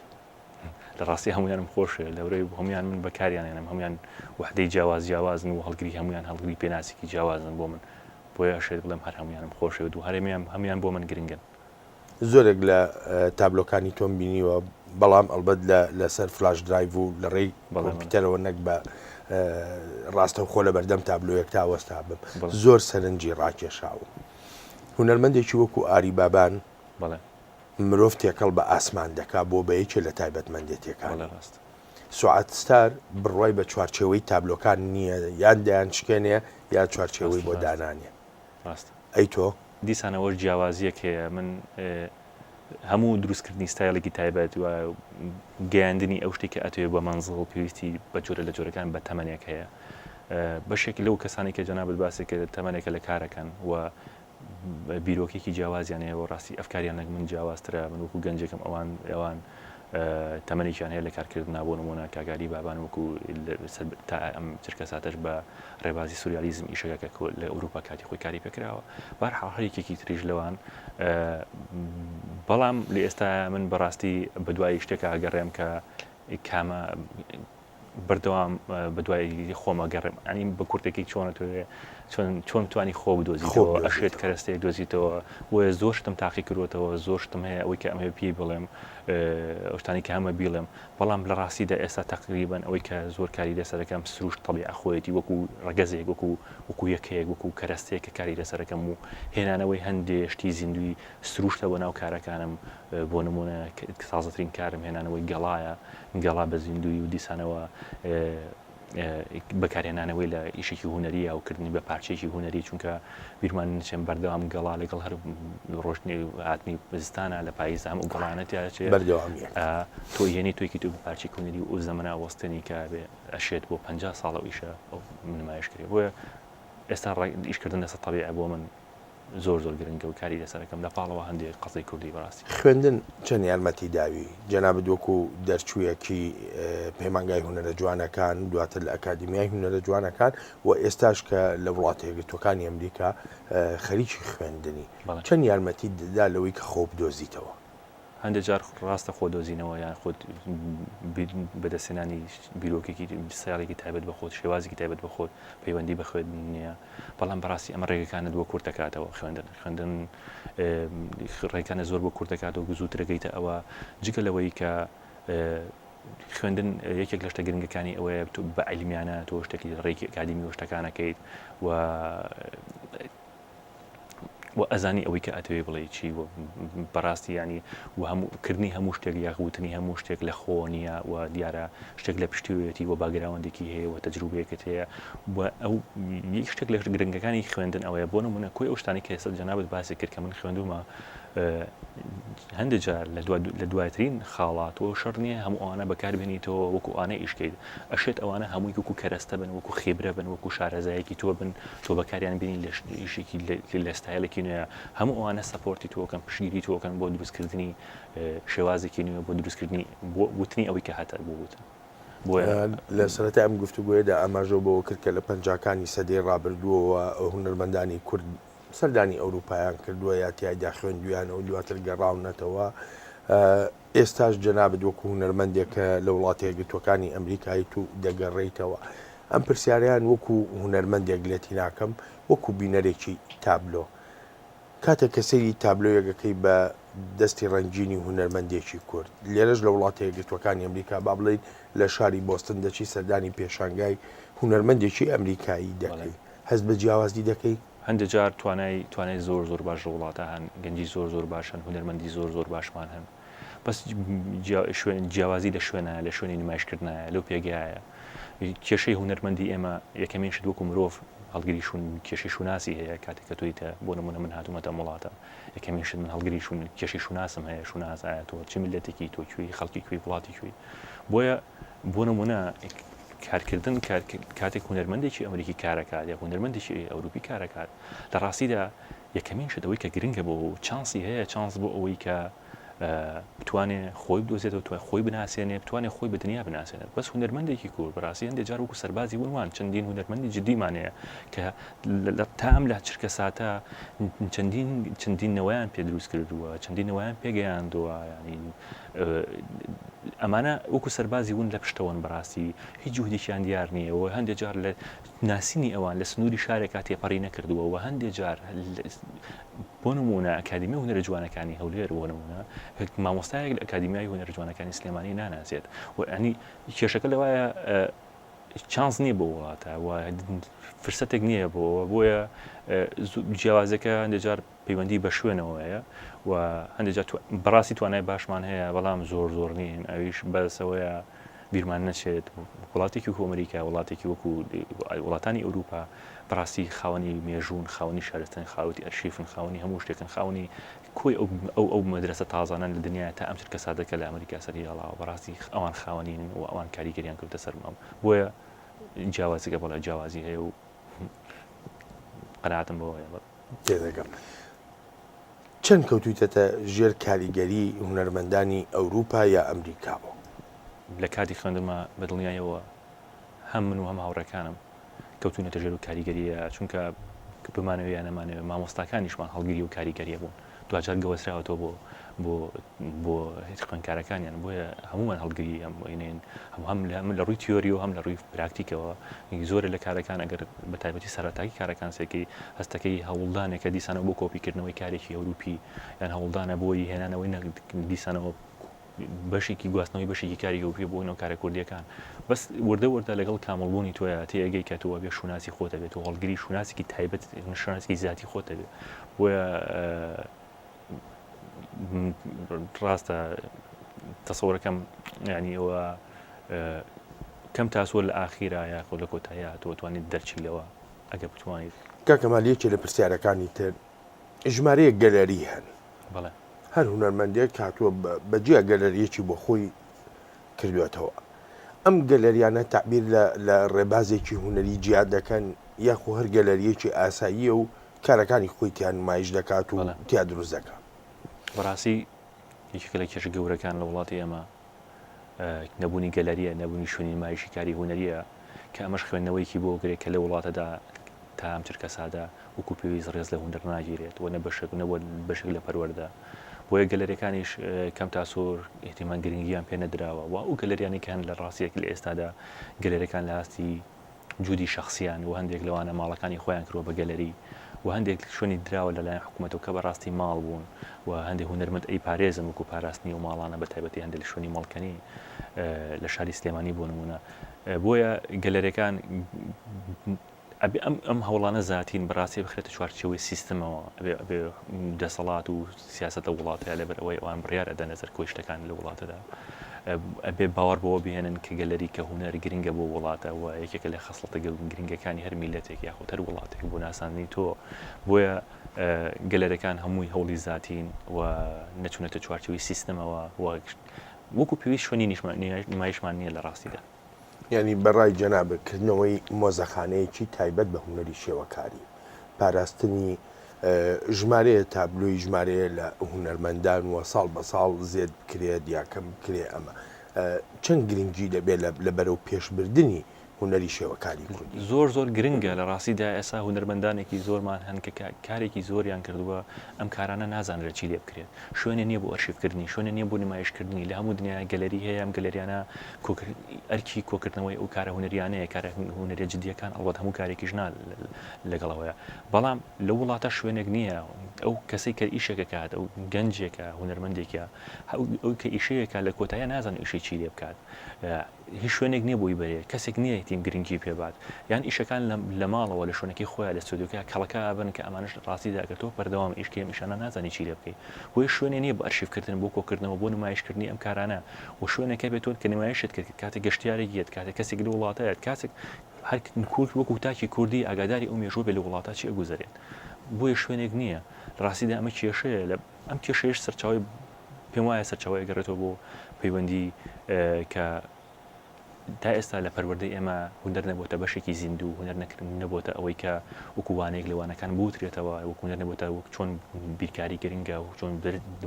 [SPEAKER 2] لە ڕاستی هەموویانم خۆشەوێت لەورەی هەموویان من بەکاریان هێنم هەموویان وحدەی جیاواز جیاوازن و هەڵگری هەموویان هەڵگری پێناسێکی جیاوازن بۆ من بۆیە ئەشێت بڵێم هەر هەموویانم خۆشەوێت و هەرێمیان هەموویان بۆ من گرنگن.
[SPEAKER 1] زۆرێک لە تابلۆکانی تۆم بینیوە بەڵام ئەڵبەت لە لەسەر flash drive و لە ڕێی کۆمپیوتەرەوە نەک بە ڕاستەوخۆ لە بەردەم تابلۆیەک تا وەستا بم زۆر سەرنجی ڕاکێشاوم هونەرمەندێکی وەکو ئاری بابان مرۆڤ تێکەڵ بە ئاسمان دەکا بۆ بە یەکێ لە تایبەتمەندێتیەکانی. سوعاد ستار بڕوای بە چوارچێوەی تابلۆکان نییە یان دەیانشکێنێ یا چوارچێوەی بۆ دانانێ. ئەی تۆ؟
[SPEAKER 2] دیسانەوەش جیاوازییەک هەیە من هەموو دروستکردنی ستایلێکی تایبەت و گەیاندنی ئەو شتێک کە ئەتەوێت بە مەنزڵ پێویستی بە جۆرە لە جۆرەکان بە تەمەنێک هەیە بەشێک لەو کەسانی کە جەنابت باسی کرد تەمەنێکە لە کارەکەن و بیرۆکەیەکی جیاوازیان هەیە و ڕاستی ئەفکاریان لەگ من جیاوازترە من وەکو گەنجێکم ئەوان ئەوان تەمەنێکیان هەیە لە کارکردنا بۆ نمونە کاک ئاری بابان وەکو تا ئەم چرکە ساتەش بە ڕێبازی سوریالیزم ئیشەکە کە لە ئەوروپا کاتی خۆی کاری پێکراوە بارحاڵ هەر یەکێکی تریش لەوان بەڵام لە ئێستا من بەڕاستی بەدوای شتێکا ئەگەڕێم کە کامە بەردەوام بەدوای خۆم ئەگەڕێم ئەنی بە کورتەکەی چۆن ئەتەوێ چۆن چۆن توانی خۆ بدۆزیتەوە ئەشێت کەرەستەیەک دۆزیتەوە بۆیە زۆر شتم تاقی کردوەتەوە زۆر شتم هەیە ئەوەی کە ئەمەوێ پێی بڵێم ئەو شتانی کە هەمە بیڵێم بەڵام لە ڕاستیدا ئێستا تەقریبەن ئەوەی کە زۆر کاری لەسەر دەکەم سروشت تەبیعە خۆیەتی وەکو ڕەگەزێک وەکو وەکو یەکەیەک وەکو کەرەستەیەک کە کاری لەسەر دەکەم و هێنانەوەی هەندێ شتی زیندووی سروشتە بۆ ناو کارەکانم بۆ نمونە تازەترین کارم هێنانەوەی گەڵایە گەڵا بە زیندووی و دیسانەوە بەکارهێنانەوەی لە ئیشێکی هونەری و کردنی بە پارچەیەکی هونەری چونکە بیرمان نچێن بەردەوام گەڵا لەگەڵ هەر ڕۆشتنی هاتنی زستانە لە پاییز هەموو گەڵانە تیاچێ
[SPEAKER 1] بەردەوامیە
[SPEAKER 2] تۆ هێنی تۆیکی تۆ بە پارچەی هونەری و زەمەنا وەستێنی کە بێ ئەشێت بۆ 50 ساڵە ئیشە ئەو نمایش کرێ بۆیە ئێستا ئیشکردن لەسەر تەبیعە بۆ من زۆر زۆر گرنگە و کاری لەسەر ئەکەم لە پاڵەوە هەندێک قەزەی کوردی بەڕاستی.
[SPEAKER 1] خوێندن چەند یارمەتی داوی؟ جەنابت وەکو دەرچوویەکی پەیمانگای هونەرە جوانەکان، دواتر لە ئەکادیمیای هونەرە جوانەکان و ئێستاش کە لە وڵاتە یەکگرتووەکانی ئەمریکا خەریکی خوێندنی، چەند یارمەتیت دەدا لەوەی کە خۆ بدۆزیتەوە؟
[SPEAKER 2] هەندێک جار ڕاستە خۆ دۆزینەوە یان خۆت بەدەستهێنانی بیرۆکێکی ستایلێکی تایبەت بە خۆت شێوازێکی تایبەت بە خۆت پەیوەندی بە خوێندن نییە بەڵام بەڕاستی ئەمە ڕێگەکانت بۆ کورت دەکاتەوە خوێندن خوێندن ڕێکانە زۆر بۆ کورت دەکاتەوە زووتر دەگەیتە ئەوە جگە لەوەی کە خوێندن یەکێک لە شتە گرنگەکانی ئەوەیە تۆ بە عیلمیانە تۆ شتێکی ڕێکی ئەکادیمی و شتەکانەکەیت و و ئەزانی ئەوەی کە ئەتەوێ بڵێی چی و بەڕاستی یانی و هەموو کردنی هەموو شتێک یاخ وتنی هەموو شتێک لە خۆ نییە و دیارە شتێک لە پشتیوەیەتی و background ێکی هەیە و تەجروبەیەکت هەیە و ئەو یەک شتێک لە گرنگەکانی خوێندن ئەوەیە بۆ نمونە کۆی ئەو شتانی کە ئێستا جەنابت باسی کرد کە من خوێندومە هەندێک جار لە دواترین خاڵا تۆ شەڕ نییە هەموو ئەوانە بەکاربێنیتەوە وەکو ئەوانە ئیشکەیت ئەشێت ئەوانە هەمووی وەکو کەرەستە بن وەکو خیبرە بن وەکو شارەزایەکی تۆ بن تۆ بەکاریان بینی لە ئیشێکی لە ستایلێکی نوێ هەموو ئەوانە support ی تۆکەن پشتگیری تۆکەن بۆ دروستکردنی شێوازێکی نوێ بۆ دروستکردنی بۆ وتنی ئەوەی کە هەتە بۆ وتن
[SPEAKER 1] لە سەرەتای ئەم گفتوگۆیەدا ئاماژەو بەوە کرد کە لە پەنجاکانی سەدەی ڕابردووەوە هونەرمەندانی کورد سەردانی ئەوروپایان کردووە یا تیایدا خوێندویانە و دواتر گەڕاونەتەوە ئێستاش جەنابت وەکو هونەرمەندێک کە لە وڵاتە یەکگرتووەکانی ئەمریکایت و دەگەڕێیتەوە ئەم پرسیارەیان وەکو هونەرمەندێک لێتی ناکەم وەکو بینەرێکی تابلۆ کاتێک کە سەیری تابلۆیەک ئەکەی بە دەستی ڕەنگینی هونەرمەندێکی کورد لێرەش لە وڵاتە یەکگرتووەکانی ئەمریکا با بڵێین لە شاری بۆستن دەچی سەردانی پێشانگای هونەرمەندێکی ئەمریکایی دەکەی هەست بە جیاوازی دەکەی؟
[SPEAKER 2] هەندێک جار توانای توانای زۆر زۆر باش لە وڵاتە هەن گەنجی زۆر زۆر باش هەن هونەرمەندی زۆر زۆر باشمان هەن بەس شوێن جیاوازی لە شوێنە لە شوێنی نمایشکردنایە لەو پێگایە کێشەی هونەرمەندی ئێمە یەکەمین شت وەکو مرۆڤ هەڵگری شون کێشەی شوناسی هەیە کاتێک کە تۆیتە بۆ نمونە من هاتوومەتە وڵاتە یەکەمین شت من هەڵگری شون کێشەی شوناسم هەیە شوناس ئایا تۆ چ میللەتێکی تۆ کوێی خەڵکی کوێی وڵاتی کوێی بۆیە بۆ نمونە. کارکردن کاتێک هونەرمەندێکی ئەمریکی کارەکات یا هونەرمەندێکی ئەوروپی کارەکات لە ڕاستیدا یەکەمین شت ئەوەی کە گرنگە بۆ چانسی هەیە چانس بۆ ئەوەی کە بتوانێ خۆی بدۆزێتەوە توای خۆی بناسێنێ بتوانێ خۆی بە دنیا بناسێنێت بەس هونەرمەندێکی کورد بەڕاستی هەندێک جار وەکو سەربازی ون وان چەندین هونەرمەندی جدیمان هەیە کە تا ئەم لە چرکە ساتە چەندین چەندین نەوەیان پێ دروست کردووە چەندین نەوەیان پێگەیاندووە ینی ئەمانە وەکو سەربازی ون لە پشتەوەن بەڕاستی هیچ جوهدێکیان دیار نییە و هەندێک جار لە ناسینی ئەوان لە سنووری شارێکا تێپەڕی نەکردووە و هەندێک جار بۆ نموونە ئەکادیمیای هونەرە جوانەکانی هەولێر بۆ نموونە مامۆستایەک لە ئەکادیمیای هونەرە جوانەکانی سلێمانی ناناسێت و ینی کێشەکە لەوایە چانس نییە بۆ وڵاتە و فرسەتێک نییە بۆ بۆیە جیاوازەکە هەندێک جار پەیوەندی بە شوێنەوە هەیە و هەندێک جار بەڕاستی توانای باشمان هەیە بەڵام زۆر زۆر نین ئەویش بەسەوەیە بیرمان نەچێت وڵاتێکی وەکو ئەمریکا وڵاتێکی وەکو وڵاتانی ئەوروپا بەڕاستی خاوەنی مێژوون خاوەنی شارستانی خاوەتی ئەرشیفن خاوەنی هەموو شتێکن خاوەنی کۆی ئەو ئەو ئەو مەدرەسە تازانەن لە دنیایا تا ئەم چرکە ساتە کە لە ئەمریکا سەری هەڵاوە بەڕاستی ئەوان خاوەنین و ئەوان کاریگەریان کردە سەر بۆیە جیاوازیکە بەڵێ جیاوازی هەیە و قەناعەتم بەوە هەیە بەڵێ.
[SPEAKER 1] تێدەگەم. چەند کەوتوویتەتە ژێر کاریگەری هونەرمەندانی ئەوروپا یا ئەمریکاوە؟
[SPEAKER 2] لە کاتی خوێندنما بە دڵنیاییەوە هەم من و هەم هاوڕێکانم کەوتوینەتە ژێر و کاریگەرییە، چونکە بمانەوێ یا نەمانەوێ مامۆستاکانیشمان هەڵگری ئەو کاریگەرییە بوون، دواجار گەوەسراوەتەوە بۆ بۆ بۆ خوێندکارەکانیان، بۆیە هەموومان هەڵگری ئەم وێنەین، هەم لە ڕووی تیۆریەوە هەم لە ڕووی پراکتیکەوە، زۆرێ لە کارەکان ئەگەر بە تایبەتی سەرەتاکی کارەکان سەیرکەی هەستەکەی هەوڵدانێکە دیسانەوە بۆ کۆپیکردنەوەی کارێکی ئەوروپی یان هەوڵدانە بۆی هێنانەوەی دیسانەوە بەشێکی گواستنەوەی بەشێکی کاری ئەوروپی بۆ ناو کارە کوردیەکان بەس وردە وردە لەگەڵ کامڵبوونی تۆیا تێئەگەی کە تۆ ئەبێ شوناسی خۆت هەبێت و هەڵگری شوناسێکی تایبەت شوناسێکی زیاتی خۆت هەبێ بۆیە ڕاستە تەسەورەکەم یعنی ئەوە کەم تا زۆر لە ئاخیرا یاخۆ لە کۆتاییا تۆ توانیت دەرچی لەوە ئەگەر بتوانیت.
[SPEAKER 1] کاک کەمال یەکێ لە پرسیارەکانی تر ژمارەیەک گەلەری هەن
[SPEAKER 2] بەڵێ.
[SPEAKER 1] هەر هونەرمەندێک هاتووە بە جیا گەلەریەکی بۆ خۆی کردوێتەوە ئەم گەلەریانە تەعبیر لە لە ڕێبازێکی هونەری جیا دەکەن یاخۆ هەر گەلەریەکی ئاساییە و کارەکانی خۆی تیا نمایش دەکات و تیا دروست دەکات.
[SPEAKER 2] بەڕاستی یەکێکە لە کێشە گەورەکان لە وڵاتی ئێمە نەبوونی گەلەریە، نەبوونی شوێنی نمایشی کاری هونەریە کە ئەمەش خوێندنەوەیەکی بۆ گرێ کە لە وڵاتەدا تا ئەم چرکەساتە وەکو پێویست ڕێز لە هونەر ناگیرێت و نە بەشێک نەبووە بەشێک لە پەروەردە بۆیە گەلەریەکانیش کەم تا زۆر ئیهتیمام گرنگیان پێ نەدراوە و ئەو گەلەریانەی کە هەن لە ڕاستیەک لە ئێستادا گەلەریەکان لە ئاستی جودی شەخسیان و هەندێک لەوانە ماڵەکانی خۆیان کردوە بە گەلەری و هەندێک شوێنی دراوە لەلایەن حکومەتەوە کە بەڕاستی ماڵ بوون و هەندێک هونەرمەند ئەیپارێزن وەکو پاراستنی ئەو ماڵانە بە تایبەتی هەندێک لە شوێنی مەڵکەنی لە شاری سلێمانی بۆ نمونە بۆیە گەلەرەکان ئەبێ ئەم ئەم هەوڵانە زاتین بەڕاستی بخرێتە چوارچێوەی سیستمەوە ئەبێ ئەبێ دەسەڵات و سیاسەت لە وڵاتەیە لەبەر ئەوەی ئەوان بڕیار ئەدەن لەسەر کۆی شتەکان لە وڵاتەدا ئەبێ باوەڕ بەوە بهێنن کە گەلەری کە هونەر گرنگە بۆ وڵاتە و یەکێکە لە خەسڵەتە گرنگەکانی هەر میلەتێک یاخود هەر وڵاتێک بۆ ناساندنی تۆ بۆیە گەلەرەکان هەمووی هەوڵی زاتین و نەچوونەتە چوارچێوەی سیستمەوە و وەکو پێویست شوێنی نمایشمان نییە لە ڕاستیدا.
[SPEAKER 1] یانی بە ڕای جەنابت کردنەوەی مۆزەخانەیەکی تایبەت بە هونەری شێوەکاری، پاراستنی ژمارەیە تابلۆی ژمارەیە لە هونەرمەندان و ساڵ بە ساڵ زێد بکرێت یا کەم بکرێ ئەمە چەند گرنگی دەبێت لە بەرەو پێشبردنی هونەری شێوەکاری کوردی؟
[SPEAKER 2] زۆر زۆر گرنگە لە ڕاستیدا ئێستا هونەرمەندانێکی زۆرمان هەن کە کارێکی زۆریان کردووە ئەم کارانە نازانرێت چی لێ بکرێت شوێنێ نییە بۆ ئەرشیفکردنی، شوێنێ نییە بۆ نمایشکردنی، لە هەموو دنیا گەلەری هەیە، ئەم گەلەریانە ئەرکی کۆکردنەوەی ئەو کارە هونەریانەیە، کارە هونەریە جدییەکان، ئەڵبەت هەموو کارێکیش نا لەگەڵ ئەوەیە، بەڵام لەو وڵاتە شوێنێک نییە ئەو کەسەی کە ئیشێک ئەکات، ئەو گەنجێکە، هونەرمەندێکە، ئەو کە ئیشەیەکە لە کۆتاییا نازانێت ئیشەی چی لێ بکات. هیچ شوێنێک نییە بۆی بەرێ، کەسێک نییە تیم گرنگی پێ بات، یان ئیشەکان لە ماڵەوە لە شوێنەکەی خۆیان لە ستۆدیۆکەیا کەڵەکە ئەبن کە ئەمانەش لە ڕاستیدا ئەگەر تۆ بەردەوام ئیش کەی ئەم ئیشانە نازانی چی لێ بکەی بۆیە شوێنێ نییە بۆ ئەرشیفکردن بۆ کۆکردنەوە بۆ نمایشکردنی ئەم کارانە و شوێنێک هەبێت تۆ کە نمایشت کرد کاتێک گەشتیارێک یەت کاتێک کەسێک لە وڵاتە یەت کاتێک هەر کورد وەکو تاکی کوردی ئاگاداری ئەو مێژووە بێ لە وڵاتە چی ئەگوزەرێت بۆیە شوێنێک نییە لە ڕاستیدا ئەمە کێشەیە لە ئەم کێشەیەش سەرچاوەی پێم وایە سەرچاوەی ئەگەڕێتەوە بۆ پەیوەندی کە تا ئێستا لە پەروەردەی ئێمە هونەر نەبۆتە بەشێکی زیندوو، هونەر نەبۆتە ئەوەی کە وەکو وانەیەک لە وانەکان بوترێتەوە، وەکو هونەر نەبۆتە وەک چۆن بیرکاری گرنگە و چۆن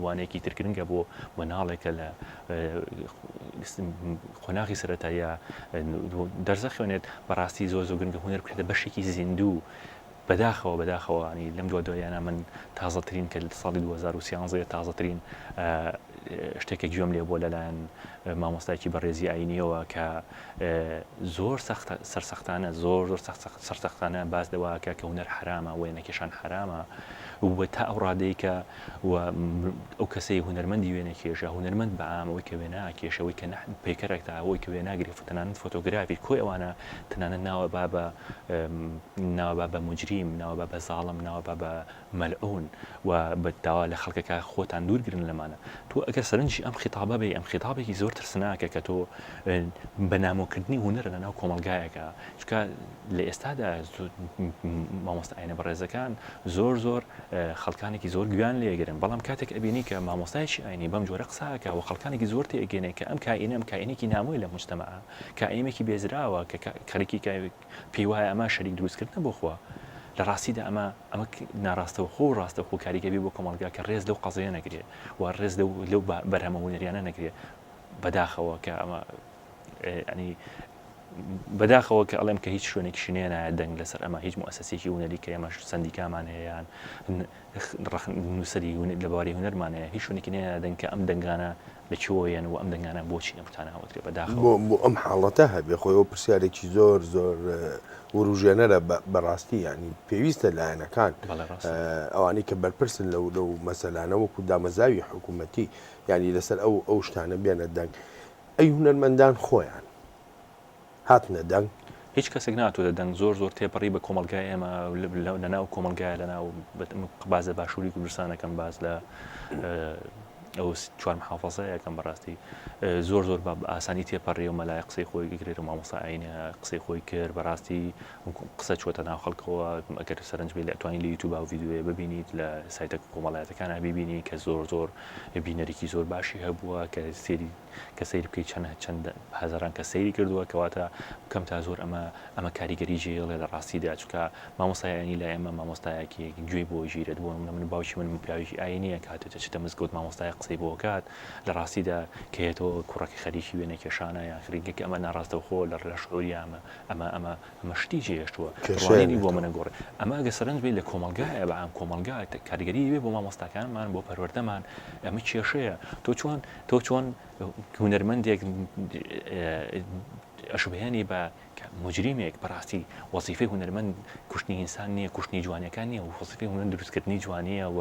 [SPEAKER 2] وانەیەکی تر گرنگە بۆ مناڵێک کە لە قۆناغی سەرەتاییە دەرزە خوێنێت، بەڕاستی زۆر زۆر گرنگە هونەر بکرێتە بەشێکی زیندوو. بەداخەوە بەداخەوە ینی لەم دوا دواییانە من تازەترین کە ساڵی 2013 تازەترین شتێکە گوێم لێ بووە لەلایەن مامۆستایکی بەڕێزی ئاینیەوە کە زۆر سەختە سەرسەختانە زۆر زۆر سەرسەختانە باس لەوە کە کە هونەر حرامە وێنەکێشان حرامە و تا ئەو ڕادەی کە و ئەو کەسەی هونەرمەندی وێنەکێشە هونەرمەند بە عام ئەوەی کە وێنە ئەکێشێ ئەوەی کە پەیکەرەکتا ئەوەی کە وێناگری تەنانەت فۆتۆگرافی کۆی ئەوانە تەنانەت ناوە با بە ناوە با بە موجریم ناوە با بە زاڵم ناوە با بە مەلعون و بە داوا لە خەڵکەکە خۆتان دوور گرن لەمانە تۆ ئەگەر سەرنجی ئەم خیتابە بێ ئەم خیتابێکی زۆر ترسناکە کە تۆ بە نامۆکردنی هونەرە لە ناو کۆمەڵگایەکە چونکە لە ئێستادا مامۆستا ئاینە بەڕێزەکان زۆر زۆر خەڵکانێکی زۆر گوێیان لێگرن بەڵام کاتێک ئەبینی کە مامۆستایەکی ئاینی بەم جۆرە قسە ئەکا و خەڵکانێکی زۆر تێئەگەینێ کە ئەم کائینە ئەم کائینێکی نامۆیە لە موجتەمەعە کائیمێکی بێزراوە کە خەریکی پێی وایە ئەمە شەریک دروستکردنە بۆ خوا لە ڕاستیدا ئەمە ئەمە ناڕاستەوخۆ و ڕاستەوخۆ کاریگەری بۆ کۆمەڵگا کە ڕێز لەو قەزیە نەگرێ و ڕێز لەو لەو بەرهەمە هونەریانە نەگرێ بەداخەوە کە ئەمە ینی بەداخەوە کە ئەڵێم کە هیچ شوێنێکیشی نێنایە دەنگ لەسەر ئەمە هیچ موئەسەسێکی هونەری کە ئێمەش سەندیکامان هەیە یان نووسەری لە بواری هونەرمان هەیە هیچ شوێنێکی نێنایە دەنگ کە ئەم دەنگانە لە کوێوە یەن و ئەم دەنگانە بۆچی ئەم شتانە ئەوترێ بەداخەوە.
[SPEAKER 1] بۆ بۆ ئەم حاڵەتە هەبێ خۆی ئەوە پرسیارێکی زۆر زۆر وروژێنەرە بەڕاستی یانی پێویستە لایەنەکان
[SPEAKER 2] بەڵێ ڕاستە.
[SPEAKER 1] ئەوانەی کە بەرپرسن لەو لەو مەسەلانە وەکوو دامەزاوی حکوومەتی یانی لەسەر ئەو ئەو شتانە بێنە دەنگ. ئەی هونەرمەندان خۆیان هاتنە دەنگ؟
[SPEAKER 2] هیچ کەسێک نەهاتۆتە دەنگ زۆر زۆر تێپەڕی بە کۆمەڵگای ئێمە لە ناو کۆمەڵگایە لە ناو باس لە باشووری کوردستان ئەکەم باس لە ئەو چوار محافەزەیە ئەکەم بەڕاستی زۆر زۆر بە ئاسانی تێپەڕی و مەلای قسەی خۆی گرێت و مامۆستا ئاینە قسەی خۆی کرد بەڕاستی قسە چۆتە ناو خەڵکەوە ئەگەر سەرنج بێت لە توانی لە یوتیوب و ڤیدیۆیە ببینیت لە سایتە کۆمەڵایەتەکان ببینی کە زۆر زۆر بینەرێکی زۆر باشی هەبووە کە سێری کە سەیر بکەیت چەند چەند هەزاران کە سەیری کردووە کەواتە کەم تا زۆر ئەمە ئەمە کاریگەری جێڵێ لە ڕاستیدا چونکە مامۆستای ئاینی لای ئێمە مامۆستایەکی گوێی بۆ ژیرێت بۆ نمونە من باوکی من پیاوێکی ئاینیە کاتێ دەچێتە مزگەوت مامۆستای قسەی بۆ کات لە ڕاستیدا کە یەتەوە کوڕەکە خەریکی وێنە کێشانە یان خەریکە کە ئەمە ناڕاستەوخۆ لە لە شعوری ئەمە ئەمە ئەمە ئەمە شتی جێهێشتووە ڕوانینی بۆ منە گۆڕێ ئەمە ئەگە سەرنج بێت لە کۆمەڵگایە بە عام کۆمەڵگا کاریگەری بێ بۆ مامۆستاکانمان بۆ پەروەردەمان ئەمە کێشەیە تۆ چۆن تۆ چۆن هونەرمەندێک ئەشوبهێنی بە مجریمێک بەڕاستی وەزیفەی هونەرمەند کوشتنی ئینسان نییە کوشتنی جوانیەکان نییە و وەزیفەی هونەر دروستکردنی جوانیە و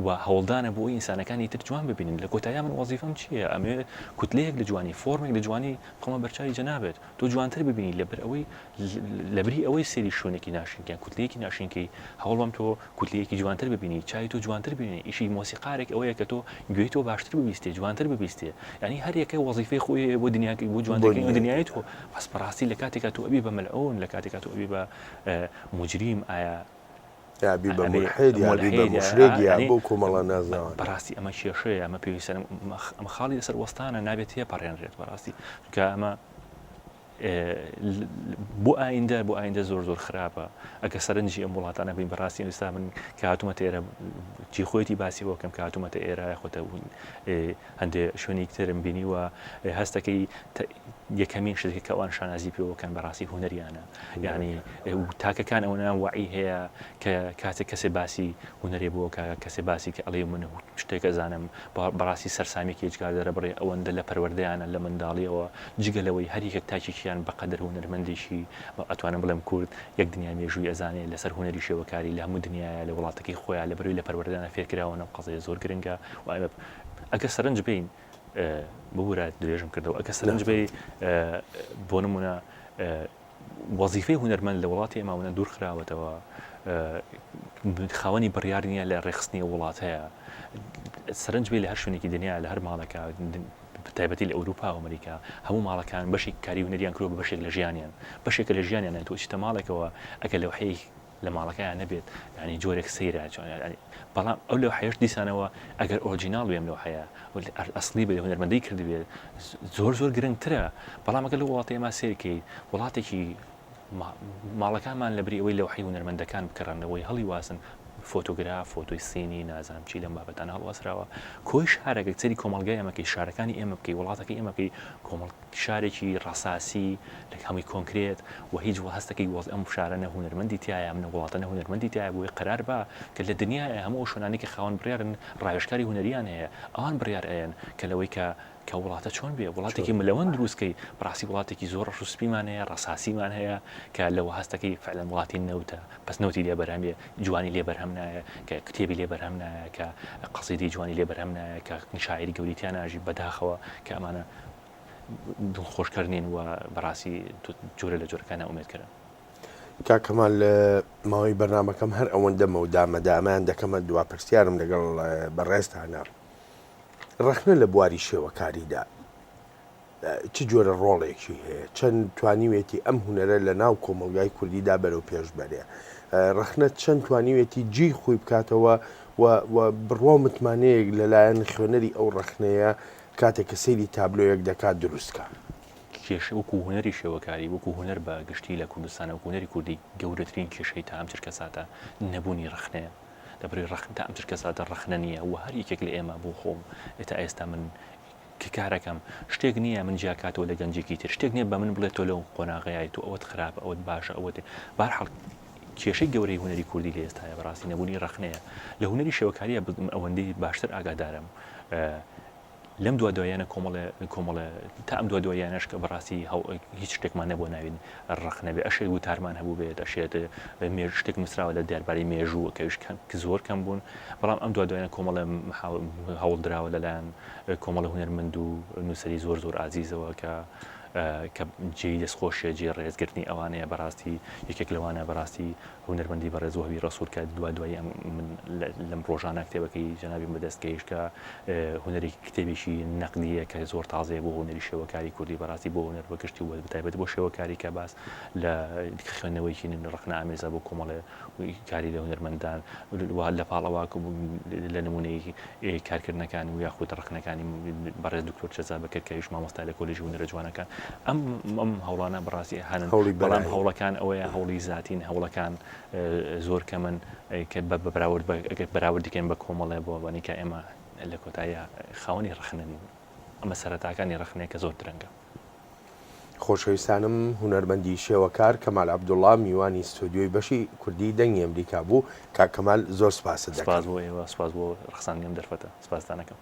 [SPEAKER 2] و هەوڵدانە بۆ ئینسانەکانی تر جوان ببینن لە کۆتاییا من وەزیفەم چییە ئەمەوێت کوتلەیەک لە جوانی فۆرمێک لە جوانی بخەمە بەرچاوی جەنابت تۆ جوانتر ببینی لەبەر ئەوەی لەبری ئەوەی سەیری شوێنێکی ناشرین یان کوتلەیەکی ناشرین کەی هەوڵبەم تۆ کوتلەیەکی جوانتر ببینی چاوی تۆ جوانتر ببینی ئیشی مۆسیقارێک ئەوەیە کە تۆ گوێی تۆ باشتر ببیستێ جوانتر ببیستێ یانی هەر یەکەی وەزیفەی خۆی هەیە بۆ دنیاکەی بۆ جوانترکردنی ئەو دنیای تۆ بەس بەڕاستی لە کاتێکا تۆ ئەبی بە مەلعون لە کاتێکا تۆ ئەبی بە موجریم ئایا
[SPEAKER 1] یا بی بە مولحید یا بی بە موشریک یا بەو کۆمەڵە نازناوانە.
[SPEAKER 2] بەڕاستی ئەمە کێشەیە ئەمە پێویستە ئەمە خاڵی لەسەر وەستانە نابێت تێپەڕێنرێت بەڕاستی چونکە ئەمە بۆ ئایندە بۆ ئایندە زۆر زۆر خراپە ئەگە سەرنجی ئەم وڵاتانە بین بەڕاستی ئێستا من کە هاتوومەتە ئێرە جی خۆیەتی باسی بۆ کەم کە هاتوومەتە ئێرە خۆتە هەندێ شوێنی ترم بینیوە هەستەکەی یەکەمین شتێک کە ئەوان شانازی پێوەکەن بەڕاستی هونەریانە یعنی تاکەکان ئەوەنە وەعی هەیە کە کاتێک کەسێ باسی هونەرێ بۆ کە کەسێ باسی کە ئەڵێ من شتێک ئەزانم بەڕاستی سەرسامیەکی ئێجگار دەرەبڕێ ئەوەندە لە پەروەردەیانە لە منداڵیەوە جگە لەوەی هەر یەکێک تاکێکیان بەقەدەر هونەرمەندێکی ئەتوانم بڵێم کورد یەک دنیا مێژووی ئەزانێ لەسەر هونەری شێوەکاری لە هەموو دنیاە لە وڵاتەکەی خۆیان لە بەروی لە پەروەردەیانە فێرکراوە ئەم قەزیە زۆر گرنگە و ئەگەر سەرنج بین ببورە درێژم کردەوە ئەگەر سەرنج بەی بۆ نمونە وەزیفەی هونەرمەند لە وڵاتی ئێماونە دوور خراوەتەوە خاوەنی بڕیار نییە لە ڕێخستنی وڵاتەیە سەرنج بێ لە هەر شوێنێکی دنیا لە هەر ماڵەکە تایبەتی لە ئەوروپا و ئەمریکا هەموو ماڵەکان بەشێک کاری هونەریان کرۆ بە بەشێک لە ژیانیان بەشێکە لە ژیانیان تۆ چیتە ماڵێکەوە ئەگەر لەوحەیەک. لە ماڵەکەیا نەبێت یانی جۆرێک سەیرە چۆن یانی بەڵام ئەو لەوحەیەش دیسانەوە ئەگەر ئۆرجیناڵ بێ ئەم لەوحەیە ئەسڵی بێ هونەرمەندەی کردبێت زۆر زۆر گرنگترە بەڵام ئەگەر لەو وڵاتەی ئێمە سەیر کەیت وڵاتێکی ماڵەکانمان لەبری ئەوەی لەوحەی هونەرمەندەکان بکڕنەوەی هەڵیواسن فۆتۆگراف فۆتۆی سینی نازانم چی لەم بابەتانە هەڵواسراوە کۆی شارەکە سەری کۆمەڵگای ئەمەکەی شارەکانی ئێمە بکەی وڵاتەکەی ئێمە بکەی کۆمەڵ شارێکی ڕەساسی لە هەمووی کۆنکرێت و هیچ وە هەستەکەی وەز ئەم شارە نە هونەرمەندی تیایە ئەم نە وڵاتە نە هونەرمەندی تیایە بۆیە قەرار با کە لە دنیایە هەموو ئەو شوێنانەی کە خاوەن بڕیارن ڕاوێژکاری هونەریان هەیە ئەوان بڕیار ئەیەن کە لەوەی کە کە وڵاتە چۆن بێ وڵاتێکی ملەوەند دروست کەی بەڕاستی وڵاتێکی زۆر ڕەش و سپیمان هەیە ڕەساسیمان هەیە کە لەوە هەستەکەی فعلەن وڵاتی نەوتە بەس نەوتی لێ بەرهەم بێ جوانی لێ بەرهەم نایە کە کتێبی لێ بەرهەم نایە کە قەسیدەی جوانی لێ بەرهەم نایە کە شاعیری گەوری تیا ناژی بەداخەوە کە ئەمانە دڵخۆشکەر نین و بەڕاستی جۆرە لە جۆرەکان نائومێدکەرن.
[SPEAKER 1] کاک کەمال ماوەی بەرنامەکەم هەر ئەوەندە مەودا مەدا ئەمەیان دەکەمە دوا پرسیارم لەگەڵ بەڕێزتانە ڕەخنە لە بواری شێوەکاریدا چ جۆرە ڕۆڵێکی هەیە چەند توانیوێتی ئەم هونەرە لە ناو کۆمەڵگای کوردیدا بەرەو پێش بەرێ ڕەخنە چەند توانیوێتی جێی خۆی بکاتەوە و بڕوا و متمانەیەک لەلایەن خوێنەری ئەو ڕەخنەیە کاتێک کە سەیری تابلۆیەک دەکات دروست کا.
[SPEAKER 2] کێشە وەکو هونەری شێوەکاری، وەکو هونەر بە گشتی لە کوردستانا، وەکو هونەری کوردی گەورەترین کێشەی تا ئەم چرکەساتە نەبوونی ڕەخنەیە. لەبەرئەوەی ڕەخنە تا ئەم چرکەساتە ڕەخنە نییە و هەر یەکێک لە ئێمە بۆ خۆم تا ئێستا من کە کارەکەم شتێک نییە من جیاکاتەوە لە گەنجێکی تر، شتێک نییە بە من بڵێ تۆ لەو قۆناغەیای تۆ ئەوەت خراپە ئەوەت باشە ئەوەت بەهەرحاڵ کێشەی گەورەی هونەری کوردی لە ئێستایا بەڕاستی نەبوونی ڕەخنەیە لە هونەری شێوەکاریە من ئەوەندەی باشتر ئاگادارم لەم دوا دواییانە کۆمەڵێ کۆمەڵێ تا ئەم دوا دواییانەش کە بەڕاستی هیچ شتێکمان نەبووە ناوی ڕەخنە بێ ئەشێت وتارمان هەبوو بێت ئەشێت مێژ شتێک نووسراوە لە دەربارەی مێژوو کەویش کەم زۆر کەم بوون بەڵام ئەم دوا دوایانە کۆمەڵێ هەوڵ دراوە لەلایەن کۆمەڵە هونەرمەند و نووسەری زۆر زۆر ئازیزەوە کە کە جێی دەستخۆشیە جێی ڕێزگرتنی ئەوانەیە بەڕاستی یەکێک لەوانە بەڕاستی هونەرمەندی بەڕێز وەهبی ڕەسوڵ کە دوا دوایی ئەم من لەم ڕۆژانە کتێبەکەی جەنابیم بەدەست گەیشت کە هونەرێکی کتێبێکی نەقدیە کە زۆر تازەیە بۆ هونەری شێوەکاری کوردی بەڕاستی بۆ هونەر بەگشتی و بەتایبەت بۆ شێوەکاری کە باس لە خوێندنەوەیکی ڕەخنە ئامێزە بۆ کۆمەڵێ کاری لە هونەرمەندان و لە پاڵ ئەوە لە نموونەی کارکردنەکانی و یاخود ڕەخنەکانی بەڕێز دکتۆر جەزا بەکر کە ئەویش مامۆستای لە کۆلێژی هونەرە جوانەکان ئەم ئەم هەوڵانە بەڕاستی هەنن
[SPEAKER 1] هەوڵی
[SPEAKER 2] بەڵام
[SPEAKER 1] بەرایی.
[SPEAKER 2] هەوڵەکان ئەوەیە هەوڵی زاتین هەوڵەکان زۆر کەمن کە بە بەراورد بە ئەگەر بەراوردی کەین بە کۆمەڵێ بۆ وانی کە ئێمە لە کۆتاییا خاوەنی ڕەخنە نین ئەمە سەرەتاکانی ڕەخنەیە کە زۆر درەنگە.
[SPEAKER 1] خۆشەویستانم هونەرمەندی شێوەکار کەمال عەبدوڵا میوانی ستۆدیۆی بەشی کوردی دەنگی ئەمریکا بوو کاک کەمال زۆر سپاست
[SPEAKER 2] سپاس
[SPEAKER 1] دەکەم.
[SPEAKER 2] بۆ ئێوە سپاس بۆ ڕەخساندنی ئەم دەرفەتە سپاستان ئەکەم.